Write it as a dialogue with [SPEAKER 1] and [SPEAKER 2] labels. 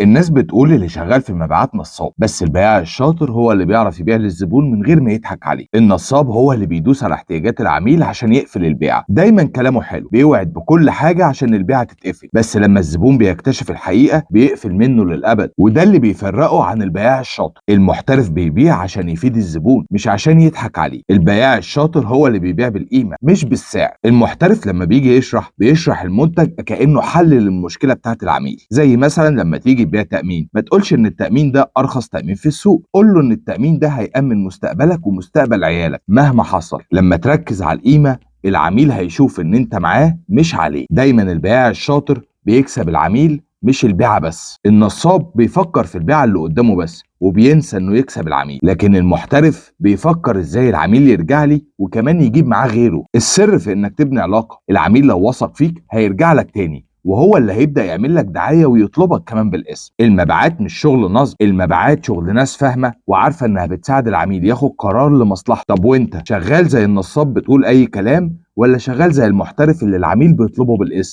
[SPEAKER 1] الناس بتقول اللي شغال في المبيعات نصاب، بس البياع الشاطر هو اللي بيعرف يبيع للزبون من غير ما يضحك عليه. النصاب هو اللي بيدوس على احتياجات العميل عشان يقفل البيعة. دايما كلامه حلو، بيوعد بكل حاجة عشان البيعة تتقفل، بس لما الزبون بيكتشف الحقيقة بيقفل منه للأبد. وده اللي بيفرقه عن البياع الشاطر. المحترف بيبيع عشان يفيد الزبون مش عشان يضحك عليه. البياع الشاطر هو اللي بيبيع بالقيمة مش بالسعر. المحترف لما بيجي يشرح بيشرح المنتج كأنه حل للمشكلة بتاعت العميل. زي مثلا لما تيجي تبيع تأمين، ما تقولش ان التأمين ده ارخص تأمين في السوق، قول له ان التأمين ده هيأمن مستقبلك ومستقبل عيالك مهما حصل. لما تركز على القيمة العميل هيشوف ان انت معاه مش عليه. دايما البياع الشاطر بيكسب العميل مش البيعة بس. النصاب بيفكر في البيعة اللي قدامه بس وبينسى انه يكسب العميل، لكن المحترف بيفكر ازاي العميل يرجع لي وكمان يجيب معاه غيره. السر في انك تبني علاقة. العميل لو وثق فيك هيرجع لك تاني، وهو اللي هيبدأ يعمل لك دعاية ويطلبك كمان بالاسم. المبيعات مش شغل نصب، المبيعات شغل ناس فاهمة وعارفة انها بتساعد العميل ياخد قرار لمصلحته. طب وانت شغال زي النصاب بتقول اي كلام، ولا شغال زي المحترف اللي العميل بيطلبه بالاسم؟